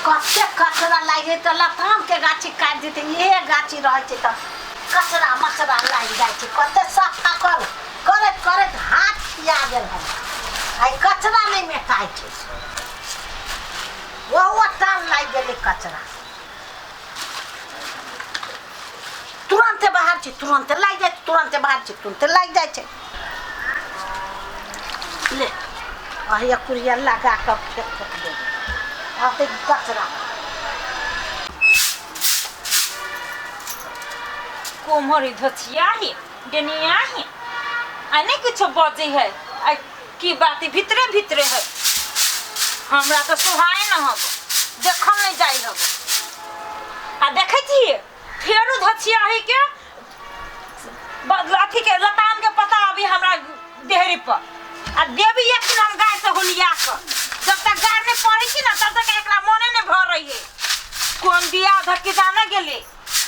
कते कचरा लागि जाइ तऽ लतामके गाछी काटि देतै इहे गाछी रहै छै तऽ कचरा मचरा लागि जाइ छै कते सफा करू करैत करैत हाथ खिया गेल हम आइ कचरा नहि मेटाइ छै ओहो टाल लागि गेलै कचरा तुरन्ते बाहर छै तुरन्ते लागि जाइ छै तुरन्ते बाहर छै तुरन्ते लागि जाइ छै ले अहिया कुरिया लगा कऽ फेंक फेंक देबै अते कचरा कोमहर धोथिया ही डेनिया ही आ नहीं कुछो बजे है आ की बात है, भीतरे भीतरे है हमरा तो सुहाए न हब देखल नहीं जाई हब आ देखै छियै फेरो धोथिया ही के अथी के लताम के पता अभी हमरा देहरी पर आ देवी एक दिन हम गाय से होलिया के जब तक गाय नहीं पड़े छी ना तब तक एकरा मने नहीं भर रही है कोन दिया धक्की जाना गेले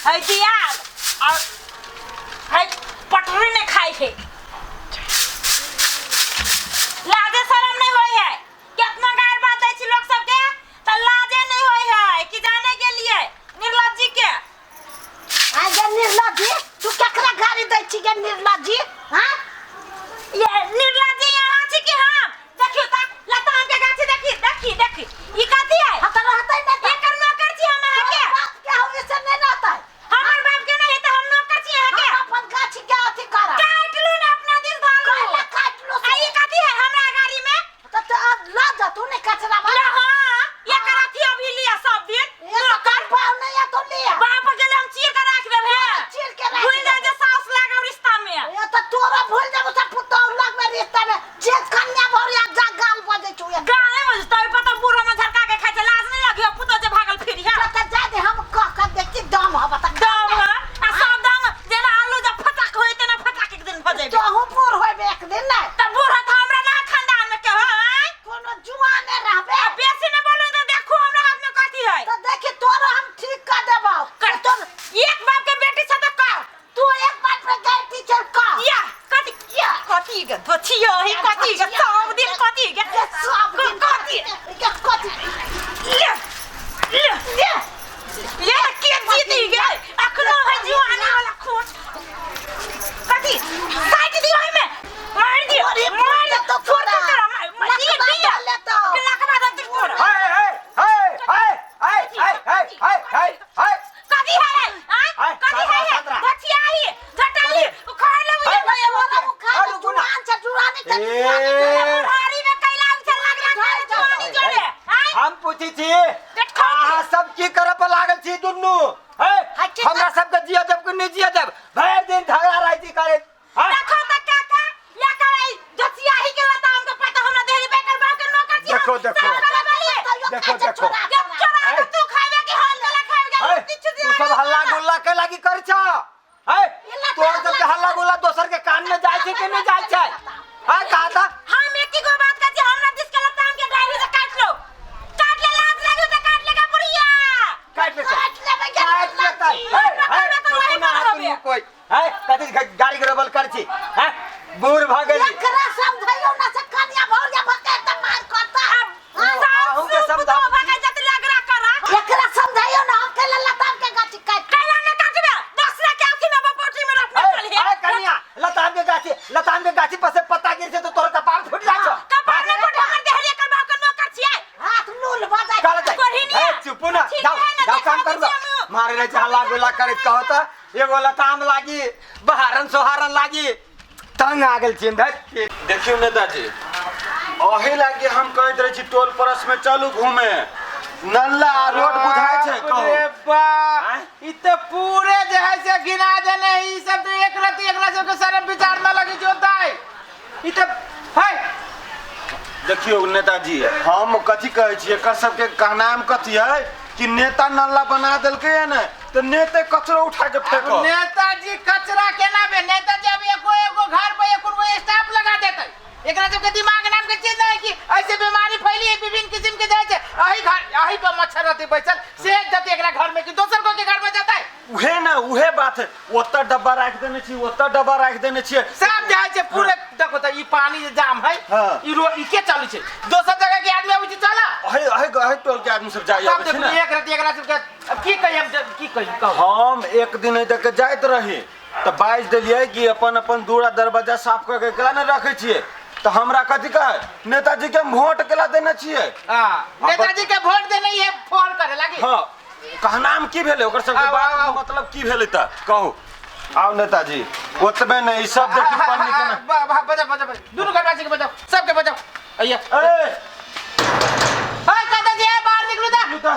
है दिया और है पटरी नहीं खाई है लाजे शरम नहीं होई है केतना गार बात दै छी लोग सबके त लाजे नहीं होई है कि जाने के लिए निर्लज्जी के आइ गे निर्लज्जी तू केकरा गाली दै छी गे निर्लज्जी हाँ ये निर्लज्जी यहाँ छी कि हम देखियो त लताम के गाछी देखी देखी देखी ई कथी है हम तऽ रहतै नहि तऽ एकर नौकर छी हम अहाँ के तोहर बाप के होवे से नहि रहतै हमर बाप के नहीं है त हम नौकर छी अहाँ के हम अपन गाछी के अथी करब काट लू ना अपना दिल धार लू कहला काट लो आ ई कथी है हमरा गाड़ी में तऽ तऽ अब लऽ जा तू नहि कचरा ला वाला हाँ एकर अथी अभी लिया सब दिन ये तो कर पाव नहीं है तो लिया बाप के हम चीर के राख देब है चीर के राख भूल जाय देबै। जे साउस लागब रिश्ता में ये तो तोरा भूल जाबो सब पुतोह लगमे रिश्ता में जे कन्या भरिया जा गाल बजै छौ ये गाले में तो पता बूढ़ में झरका के खाइ छै लाज नहीं लगियो पुतो जे भागल फिर है तऽ जा दे हम कह कह देखी दम हब तऽ दम है आ सब दम जेना आलू जब फटाक होय तेना फटाक एक दिन भऽ जेबे तोहू बूढ़ होबे एक दिन नहि तऽ बूढ़ तऽ हमरा ना खानदान में के है कोनो जुआने रहबे आ बेसी ने बोलू तऽ देखू हमरा हाथ में कथी है तऽ देखी तोरो हम ठीक कर देबौ कर तोर एक बाप के बेटी छै तऽ कर तू एक बार पे गए टीचर कर या कथी या कथी गे धोथियो ही कथी गे सब दिन कथी गे ये सब दिन कथी ये कथी ले ले ले ले के जीती गे अखनो है जुआनी वाला खून कथी साइड दियो एमे मार दियो अरे मार दियो तो फोड़ तोरा। तोरा मार मार दियो लकवा दियो लेतो। लकवा दे तोरा हे हे हे हे हे हे हे हे हे हे कथी है रे आय आय, कथी है रे सातरा, सातरा। बचिया ही झटाई उखाड़ ले आय, भैया तोरा उखाड़ अरे रुकू ना। जुआन छै जुआनी के ए। जुआनी के भारी में कैला उछल लग रहा है जुआनी जोड़े आय हम पूछी छी देखो। अहाँ सब की करऽ पर लागल छी दुनू हे हाँ, की हमरा सबके जिया देब कि नहि जिया देब भरि दिन झगड़ा रहै छी करैत हैं? देखो त काका या करे जचिया ही के लता हमके पता हमरा देहरी बेकर बाप के नौकर छी देखो, देखो। देखो, देखो। चोरा के तू खाइबे कि हम तोला खाइबे हे, किछु तू सब हल्ला गुल्ला के लागी करै छ हे तोर सबके हल्ला गुल्ला दोसर के कान में जाइ छै कि नहि जाइ छै हैं कहा था हम एक ही गो बात कहै छी हमरा दिस के लताम के डायरी से काट लो काट ले लाज लागे त काट लेगा बुढ़िया काट लेतै काट लेबै गे, काट लेतै हे हे पकड़बै तऽ वही चुप ना पर दुनू कोइ हे कथी गाड़ी ग्रेबल कर छी हैं बूढ़ भऽ गेली एकरा समझाइयो ना से कन्या भौरिया भके त मार करता अहूँ के समझाबै छी। भगा जत लगरा करा एकरा समझाइयो ना हम केला लताम के गाछी काट कैला न काटबे दसरा के आखी में बपोटी में रखने हे, चलिए हे कन्या लताम के गाछी लताम के गाछी पर से पत्ता गिर छै तो तोहर कपार फूट जाइ छौ कपार न फूट हमर देहरी कर बाप के नौकर छियै हाथ लूल बजाय काल जाय कोढ़िनिया। हे चुप ना ठीक जाओ है ना, जाओ काम देखाबै कर दो छी हमहूँ। मारे रहे छै हल्ला गुल्ला करैत कहो त एगो लताम लागी बहारन सोहारन लागी तंग आ गेल छियन धत देखियौ नेताजी अही लागी हम कहैत रहै छी टोल पड़ोस में चलू घूमे नल्ला आ रोड बुझाइ छै बाप कहू रे बाप आँय? ई तऽ पूरे जे है से गिना देने है ई सब तऽ एक रति एकरा सबके शरम विचार न लगी जोताई ई तऽ है देखियौ नेताजी हम कथी कहै छी एकर सबके कहनाम कथी है कि नेता नल्ला बना देलकै है ने तऽ नेते कचरो उठा के फेंको नेताजी कचरा केना बे नेताजी अब एको एगो घर पे एको गो स्टाफ लगा देतै एकरा सबके दिमाग नाम के चीज नहीं कि ऐसे बीमारी फैली है विभिन्न किस्म के जाइ छै अही घर अही पर मच्छर रहते बैसल से जते एकरा घर में कि दोसर को के घर में जतै उहे ने उहे बात है ओतऽ डब्बा राखि देने छी ओतऽ डब्बा राखि देने छियै सब जाइ छै पूरे देखो तऽ ई पानी जे जाम है हाँ। ई रो ई के चालू छै दोसर जगह के आदमी आबै छै चला अहे अहे अहे टोल के आदमी सब जाइ सब आबै छै देखो ने एक रात एकरा सबके अब की कही हम की कही कहू हम एक दिन एहि दऽ के जाइत रही तऽ बाजि देलियै कि अपन अपन दूरा दरवाजा साफ कऽ के केला नहि रखै छियै तऽ हमरा कथी कहै नेताजी के हम वोट केला देने छियै हाँ नेताजी के वोट देने है फोन करे लागी हाँ कहनाम की भेलै ओकर सबके आउ, बात आउ, आउ। मतलब की भेलै तऽ कहू आउ नेताजी ओतबे नहि ई सब देखी पन्नी के ना बजाओ बजाओ दुनू घरवासी के बजाओ सबके बजाओ अइया ए हाय दादा जी ए, बाहर निकलू दा लूटा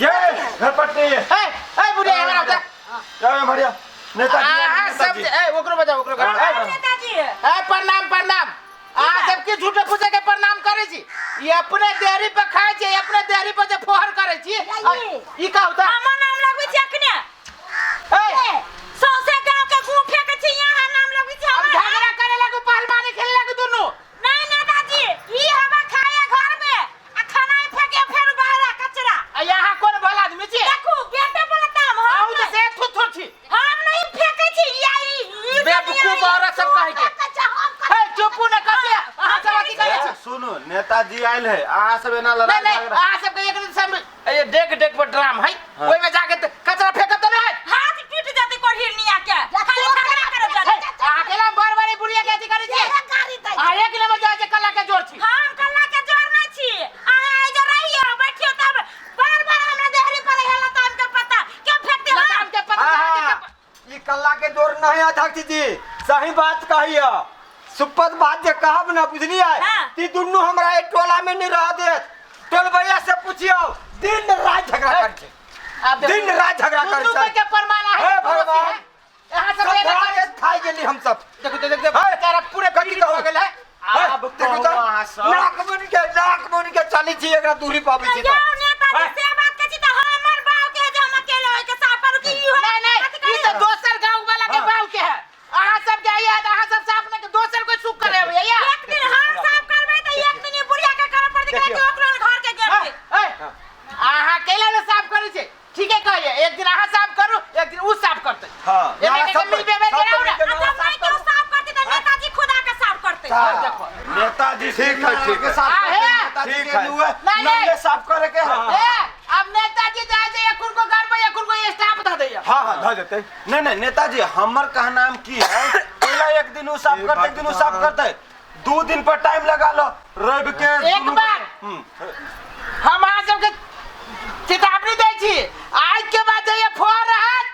ये घर पट्टी ये ए ए बुढ़िया हमरा बता ए भैया नेताजी अहाँ सब नेताजी। ए ओकरो बजाओ ओकरो हाँ, ए, नेताजी ए प्रणाम प्रणाम अहाँ सब की झूठे फूसे के प्रणाम करे छी ई अपने देहरी पर खाय छी अपने देहरी पर जे फोहर करे छी यही। ई का होता हमर नाम लगबै छी अखने ए सौंसे गांव के गू फेंके छी यहाँ नाम लगबै छी हम हमर झगड़ा करे लागू पहलवानी खेले लागू दुनू नहीं नेताजी ई हवा खाए घर में आ खाना ही फेंके फेर बाहर आ कचरा आ यहाँ कोन भला आदमी छी देखू बेटा बोलता हम आउ हम तऽ से थुत थुत छी हम नहीं फेंके छी या ई बेवकूफ औरत सब कहे के हे चुपू न कथे अहाँ सब अथी करे छी सुनू नेताजी आयल है अहाँ सब एना नहीं लड़ाई नहीं झगड़ा अहाँ सबके एक दिन सब ये डेक डेक पर ड्राम है ओहि में जाके त- कचरा फेंकत त नहीं हाथ टूट जाते कोहिरनिया के खाली झगड़ा करत हे, जाते अहाँ अकेला बार बार बुढ़िया के अथी करे छी अहाँ एक नंबर जाइ छै कला के जोर छी हम कल्ला के जोर नहीं छी अहाँ एजा रहियो बैठियो तब बार बार हमरा देहरी पर है लताम के पत्ता क्यों फेंक दे लताम के पत्ता हाँ, हाँ, ई कल्ला के जोर नहीं अध्यक्ष जी सही बात कहिए सुपत बात जे कहब ना बुझलियै हाँ। ती दुनू हमरा एक टोला में नहीं रह देत टोलबैया से पुछियो दिन रात झगड़ा कर आब देखू। दिन रात झगड़ा करै दुनू छै। के प्रमाण है हे भगवान। अहाँ सब सब एना भरा करै के खाइ गेली हम सब देखू देखू देखू हे, तारा पूरे कथी पीड़ित कहू? भऽ गेल है हे, आब देखू कहू तऽ, अहाँ सब। नाक मुनि के चलै छी एकरा दूरी पाबै छी यौ तऽ। नेताजी से बात कहै छी तऽ हमर बाप के जे हम अकेले होय के साफ करू की ई होय नहीं नहीं ई तऽ दोसर गांव वाला के हाँ। बाव के है अहाँ सब के आइए तऽ अहाँ सब साफ नहीं दोसर कोई सुख करे भैया एक दिन हम साफ करबै तऽ एक दिन ई बुढ़िया के करऽ पड़तै देखियौ। कि ओकरो घर के गेट पे अहाँ केला ने साफ करै छै ठीके कहैए एक दिन अहाँ साफ करू एक दिन उ साफ करतै हाँ। एना के सब मिल बेबे सब कराउ मिलके ने आ जब नहीं केओ साफ करतै तऽ नेताजी खुद आके साफ करतै हाँ। देखो नेताजी ठीक है, ठीक है। साफ आ, करते, हे। नेताजी ठीक के है। नुए नहीं, नहीं। नल्ले साफ करे के है ए अब नेताजी जाइ छै एखुन को घर पर एखुन को स्टाफ धऽ दैया हाँ हाँ धऽ देतै नहीं नहीं नेताजी हमर कहनाम की है पहला एक दिन उ साफ करते एक दिन उ साफ करते दू दिन पर टाइम लगा लो रवि के एक दुनू- बार। हम्म, हम अहाँ सबके चेतावनी दै छी आज के बाद जइए फोन रहत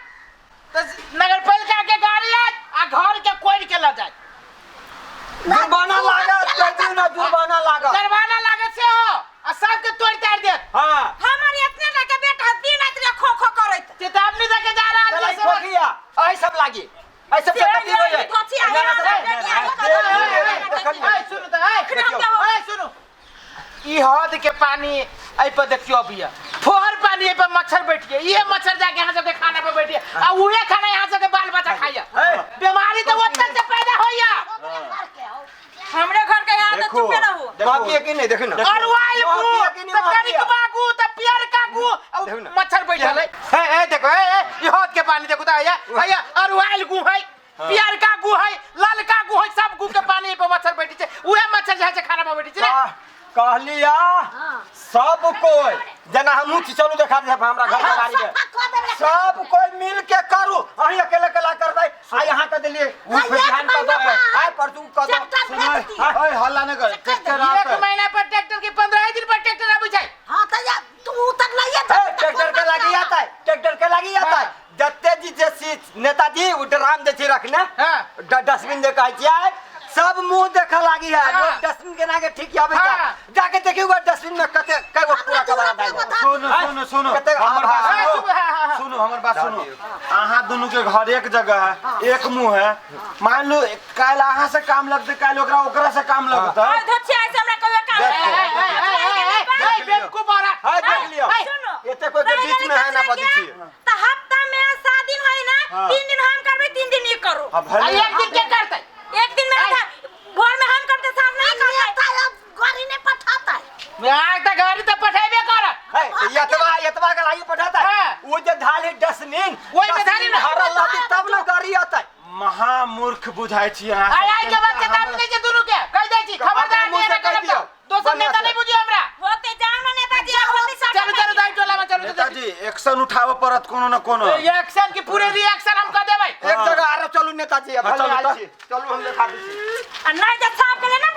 तऽ नगर पालिका के गाड़ी आयत आ घर के कोड़ि के लऽ जायत जुर्माना लागत कह दियौ ना जुर्माना लागत जुर्माना लागत से हो आ सबके तोड़ि ताड़ि देत हाँ हमर एतने टा के बेटा दिन राति रे खो खो करैत चेतावनी दे के जा रहल चलै छी सब खोखिया एहि सब लागी एहि सब से कथी होइ है धोती आ ए, सुनू तऽ ए, ए, सुनू ई हद के पानी एहि पर देखियो अभी फोहर पानी एहि पर मच्छर बैठिए इहे मच्छर जाके यहाँ सबके खाना पर बैठिए आ उहे खाना यहाँ सबके बाल बच्चा खाइए बीमारी तो ओतऽ से पैदा होइए हमरे घर के यहाँ तो देखो चुपे रहू देखो माफी है कि नहीं देखो ना अरुआइल गु माफी है कि नहीं त माफी है? करिकबा गु त पियरका गु आ देखू ना। मच्छर बैठल है हे ए देखो ए ए ई हद के पानी देखो त हैया हैया अरुआइल गु है पियरका गु है ललका गु है सब गु के पानी पर मच्छर बैठे छै उहे मच्छर जाइ छै खाना पर बैठे छै रे कहलिया सब कोई जेना हमहूँ छी चलू देखा देब हमरा घर के बारी में सब कोई मिल के करू अहीं अकेले अकेला करबै आ यहाँ के देलिए उ फिर ध्यान कर दो आय परसू कर दो सुनो ओए हल्ला नहीं कर ट्रैक्टर एक आता है महीना पर ट्रैक्टर के 15 दिन पर ट्रैक्टर आबै छै हाँ तो या तू उतर लइए ए, ट्रैक्टर के लागी आता है ट्रैक्टर के लागी आता है जते जी जे सी नेताजी उ ड्राम जे छै रखने हाँ। डस्टबिन जे कहै छियै सब मुंह देखे लागी है हाँ। लोग डस्टबिन के नाके ठीक आबै छै हाँ। जाके देखियो डस्टबिन में कते कय गो कूड़ा कबाड़ा दाइ सुनो सुनो सुनो कते हमर बात हाँ, सुनो सुनो, हाँ, हाँ, हाँ। सुनो हमर बात सुनो अहाँ दुनू के घर एक जगह है एक मुंह है मान लो काल्हि अहाँ से काम लगतै काल्हि ओकरा ओकरा से काम लगतै और धोती ऐसे हमरा कहियो काम देखो। ए, ए, ए, ए, ए, ए, बेवकूफ औरत। हां देख लियो ए, सुनो एते कोई के बीच में है ना बजै छी त हफ्ता में 7 दिन होई ना हाँ। 3 दिन हम करबै 3 दिन ई करू हाँ, आ भले एक दिन के करतै एक दिन में आधा भोर में हम करते साँझ नहीं करते गाड़ी नहीं पठाता है आज तऽ गाड़ी तऽ पठेबे करत है एतबा एतबा गलाई पठाता हाँ। वो जे ढाल है डस्टबिन ओहि में धारी ना। भरल रहती तब न गाड़ी आता महामूर्ख बुझाइ छी अहाँ आइ आइ के बाद चेतावनी दै छै दुनू के कहि दै छी खबरदार अपना मुँह नहि से एना कहि करब दियौ। तऽ दोसर बढ़िआँ नेता से। नहीं बुझियो हमरा होते जाओ ना नेताजी आप होते सब चलू चलू दाइ टोला में चलू नेताजी एक्शन उठाबऽ पड़त कोनो न कोनो एक्शन की पूरे रिएक्शन हम कह देबै एक जगह आरो चलू नेताजी हाँ, भले चलू आयल तऽ। छी चलू हम देखा दै छी आ नहीं जे साफ के ना